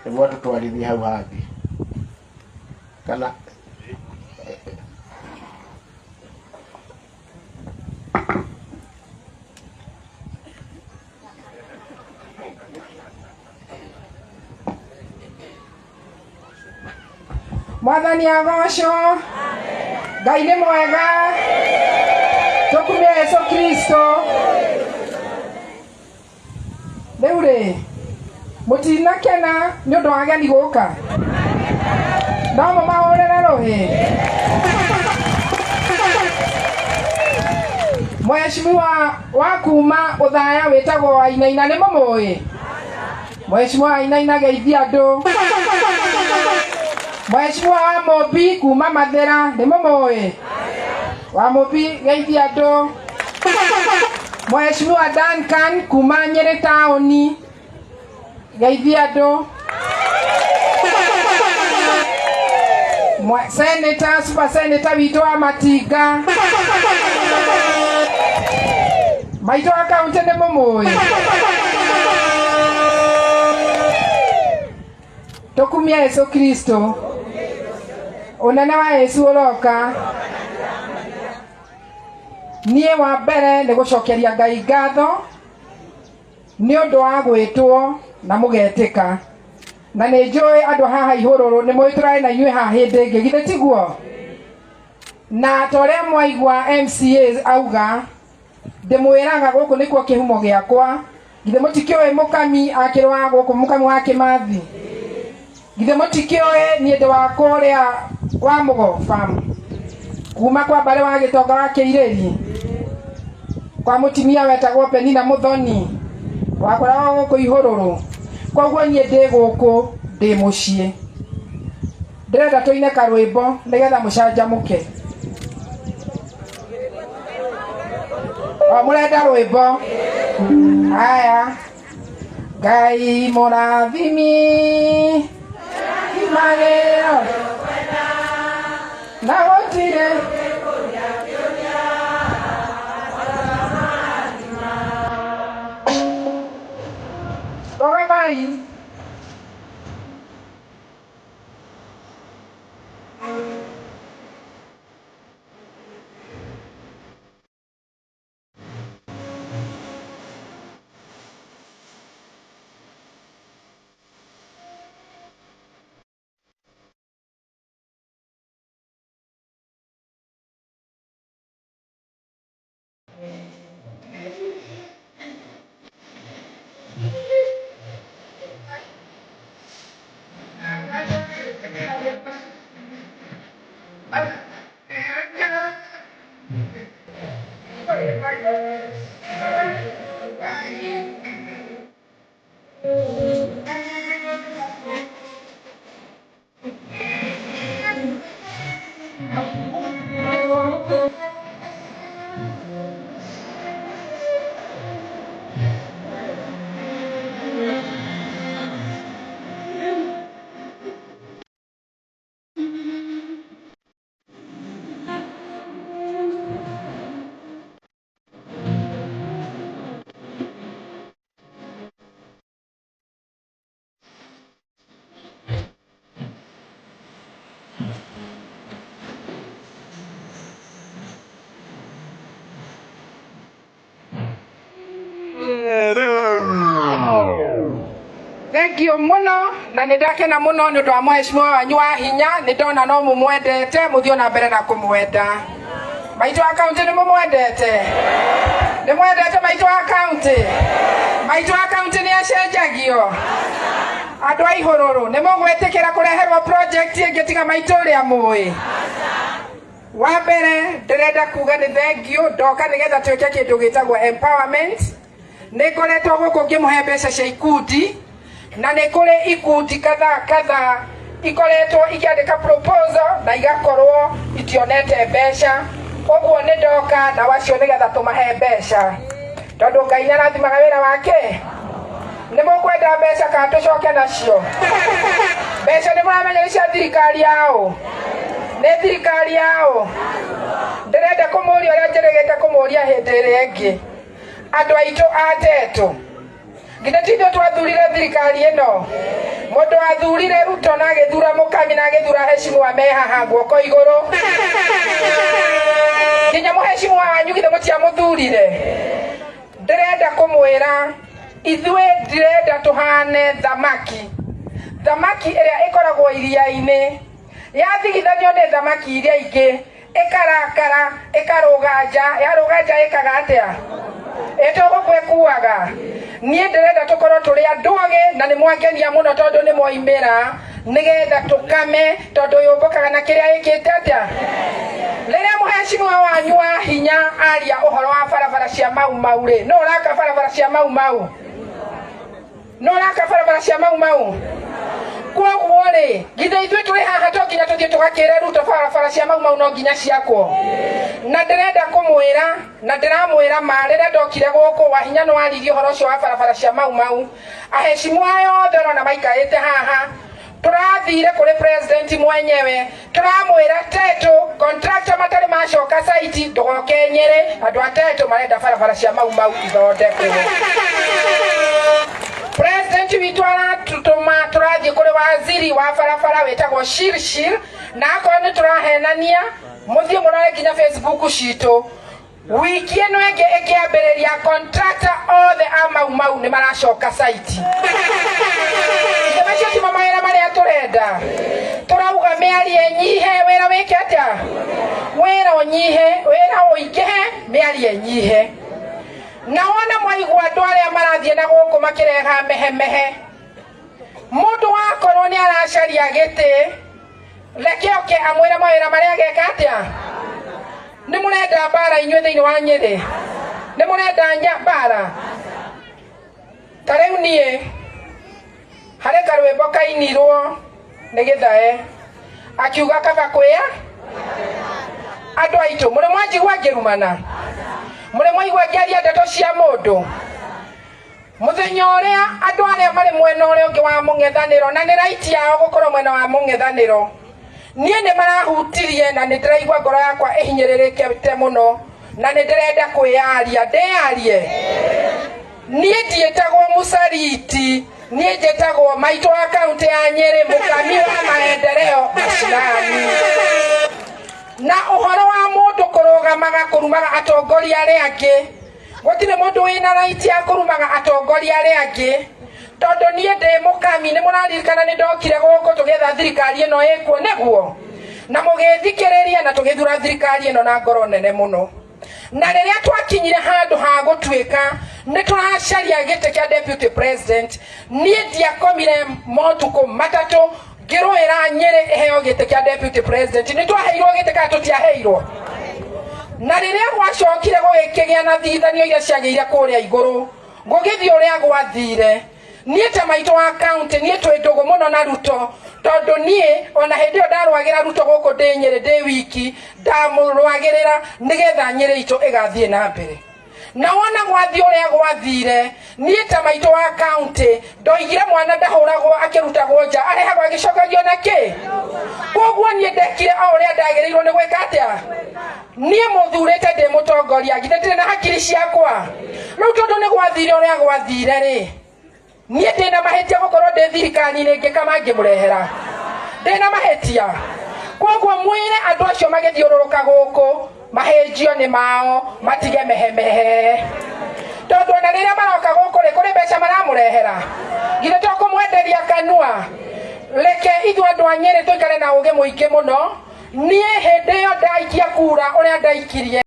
Nĩguo atũtwarithie hau hangĩ. Kana Mwathani agocwo. Ngai nĩ mwega. Tũkumie Yesu Kristo. Rĩu rĩ, mũtinakena nĩ ũndũ wa ageni gũka? No mũmahũrĩre rũhĩ? Mheshimiwa wa kuma Ũthaya wĩtagwo Wainaina nĩ mũmũĩ? Mheshimiwa Wainaina geithia andũ. Mheshimiwa wa Mũmbi kuma Mathĩra nĩ mũmũĩ? Wa Mũmbi geithia andũ. Mheshimiwa Duncan kuma Nyĩrĩ taũni geithia andũ. Senator, super senator witũ wa Matinga maitũ wa kaunti nĩ mũmũĩ. Tũkumie Yesu Kristo. Ũnene wa Yesu ũroka. Niĩ wa mbere nĩ gũcokeria Ngai ngatho nĩ ũndũ wa gwĩtwo na mũgetĩka. Na nĩ njũĩ andũ haha ihũrũrũ nĩ mũĩ tũrarĩ na inyuĩ haha hĩndĩ ĩngĩ, githĩ tiguo? Na ta ũrĩa mwaigua MCA auga, ndĩmwĩraga gũkũ nĩkuo kĩhumo gĩakwa. Githĩ mũtikĩũĩ mũkami akĩrĩ wa gũkũ, mũkami wa Kĩmathi? Githĩ mũtikĩũĩ niĩ ndĩ wa kũrĩa wa Mũgo farm, kuma kwa mbarĩ wa Gĩtonga wa Kĩirĩri, kwa mũtumia wetagwo Penina Mũthoni, wakoragwo gũkũ Ihũrũrũ. Koguo niĩ ndĩ gũkũ ndĩ mũciĩ. Ndĩrenda tũine karwĩmbo nĩgetha mũcanjamũke. O mũrenda rwĩmbo? Haya. Ngai mũrathimi imagĩro na gũtirĩ Rũgamai. Thank you muno na nĩ ndakena mũno nĩ ũndũ wa mheshimiwa wanyu wa hinya. Nĩ ndona no mũmwendete, mũthiĩ ona mbere na kũmwenda. Maitũ wa kaunti nĩ mũmwendete? Nĩ mwendete maitũ wa kaunti? Maitũ wa kaunti nĩ acenjagio. Andũ a Ihũrũrũ nĩ mũgwĩtĩkĩra kũreherwo project ĩngĩ tiga maitũ ũrĩa mũĩ? Wa mbere ndĩrenda kuga nĩ thank you ndoka nĩgetha twĩke kĩndũ gĩtagwo empowerment. Nĩ ngoretwo gũkũ ngĩmũhe mbeca cia ikundi, na nĩ kũrĩ ikundi kadhaa kadhaa ikoretwo ikĩandĩka proposal na igakorwo itionete mbeca. Ũguo nĩ ndoka na wacio nĩgetha tũmahe mbeca, tondũ Ngai nĩ arathimaga wĩra wake. Nĩ mũkwenda mbeca kana tũcoke nacio? Mbeca nĩ mũramenya nĩ cia thirikari yaũ? Nĩ thirikari yaũ? Ndĩrenda kũmũria ũrĩa njĩrĩgĩte kũmũria hĩndĩ ĩrĩa ĩngĩ. Andũ aitũ a Tetu, githĩ ti ithuĩ twathurire thirikari ĩno? Mundu athurire Ruto na agithura Mukami na agithura heshimu me haha guoko iguru. Nginya muheshimu wanyu githe mutiamuthurire. Ndirenda kumwira ithuĩ ndirenda tuhane thamaki. Thamaki ĩrĩa ĩkoragwo iria-inĩ yathigithanio nĩ thamaki iria ingĩ ĩkarakara ĩkarũga nja, yarũga nja ĩkaga atĩa? Ĩtũgũkũ ĩkuaga. Niĩ ndĩrenda tũkorwo tũrĩ andũ ogĩ na nĩ mwangenia mũno tondũ nĩ mwoimĩra nĩgetha tũkame tondũ yũmbũkaga na kĩrĩa ĩkĩte atĩa. Rĩrĩa mũhecimiwa wanyu wa hinya aria ũhoro wa barabara cia Mau Mau rĩ, nũ ũraka barabara cia Mau Mau? Nũ ũraka barabara cia Mau Mau? Kwoguo rĩ, githĩ ithuĩ tũrĩ haha to nginya tũthiĩ tũgakĩre Ruto barabara cia Mau Mau no nginya ciakwo? Na ndĩrenda kũmwĩra na ndĩramwĩra ma, rĩrĩa ndokire gũkũ Wahinya nĩ waririe ũhoro ũcio wa barabara cia Mau Mau. Aheshimu aya othe ũrona maikarĩte haha, tũrathire kũrĩ president mwenyewe tũramwĩra Tetu contractor matarĩ macoka site ndũgoke Nyĩrĩ, andũ a Tetu marenda barabara cia Mau Mau ithondekwo. President witũ aratũtũma tũrathiĩ kũrĩ waziri wa barabara wĩtagwo Shirshir, na akorwo nĩ tũrahenania mũthiĩ mũrore nginya Facebook citũ. Wiki ĩno ĩngĩ ĩkĩambĩrĩria contractor othe a Mau Mau nĩ maracoka site. Githĩ macio timo mawĩra marĩa tũrenda? Tũrauga mĩario ĩnyihe, wĩra wĩke atĩa? Wĩra ũnyihe, wĩra ũingĩhe, mĩario ĩnyihe. Na wona mwaigua andũ arĩa marathiĩ na gũkũ makĩreha mehemehe, mũndũ wakorwo nĩ aracaria gĩtĩ, reke oke amwĩre mawĩra marĩa ageka atĩa. Nĩ mũrenda mbara inyuĩ thĩinĩ wa Nyĩrĩ? Nĩ mũrenda mbara? Ta rĩu niĩ harĩ karwĩmbo kainirwo nĩ Gĩthae akiuga kaba kwĩa andũ aitũ. Mũrĩ mwanjigua ngĩrumana? Mũrĩ mwaigua ngĩaria ndeto cia mũndũ? Mũthenya ũrĩa andũ arĩa marĩ mwena ũrĩa ũngĩ wa mũng'ethanĩro, na nĩ right yao gũkorwo mwena wa mũng'ethanĩro, niĩ nĩ marahutirie na nĩ ndĩraigua ngoro yakwa ĩhinyĩrĩrĩkĩte mũno na nĩ ndĩrenda kwĩyaria. Ndĩyarie? Niĩ ndiĩtagwo mũcariti, niĩ njĩtagwo maitũ wa kaunti ya Nyĩrĩ, mũkami wa maendeleo mashinani. Na ũhoro wa mũndũ kũrũgamaga kũrumaga atongoria arĩa angĩ, gũtirĩ mũndũ wĩna right ya kũrumaga atongoria arĩa angĩ, tondũ niĩ ndĩ mũkami. Nĩ mũraririkana nĩ ndokire gũkũ tũgĩetha thirikari ĩno ĩkuo, nĩguo na mũgĩthikĩrĩria na tũgĩthura thirikari ĩno na ngoro nene mũno. Na rĩrĩa twakinyire handũ ha gũtuĩka nĩ tũracaria gĩtĩ kĩa deputy president, niĩ ndiakomire motukũ matatũ ngĩrũĩra Nyĩrĩ ĩheo gĩtĩ kĩa deputy president. Nĩ twaheirwo gĩtĩ kana tũtiaheirwo? Na rĩrĩa gwacokire gũgĩkĩgĩa na thithanio iria ciagĩire kũrĩa igũrũ, gũgĩthiĩ ũrĩa gwathire, niĩ ta maitũ wa kaunti, niĩ twĩ ndũgũ mũno na Ruto, tondũ niĩ ona hĩndĩ ĩyo ndarũagĩra Ruto gũkũ ndĩ Nyĩrĩ ndĩ wiki, ndamũrũagĩrĩra nĩgetha Nyĩrĩ itũ ĩgathiĩ na mbere. Na wona gwathiĩ ũrĩa gwathire, niĩ ta maitũ wa kaunti ndoigire mwana ndahũragwo akĩrutagwo nja, arehagwo agĩcokagio na kĩ. Koguo niĩ ndekire o ũrĩa ndagĩrĩirwo nĩ gwĩka atĩa. Niĩ mũthurĩte ndĩ mũtongoria, githĩ ndirĩ na hakiri ciakwa? Rĩu tondũ nĩ gwathire ũrĩa gwathire rĩ, niĩ ndĩna mahĩtia gũkorwo ndĩ thirikari-inĩ ngĩka mangĩmũrehera? Ndĩna mahĩtia? Koguo mwĩre andũ acio magĩthiũrũrũka gũkũ mahĩnjio nĩ mao, matige mehemehe, tondũ ona rĩrĩa maroka gũkũ rĩ, kũrĩ mbeca maramũrehera? Githĩ to kũmwenderia kanua? Reke ithuĩ andũ a Nyĩrĩ tũikare na ũgĩ mũingĩ mũno. Niĩ hĩndĩ ĩyo ndaikia kura ũrĩa ndaikirie.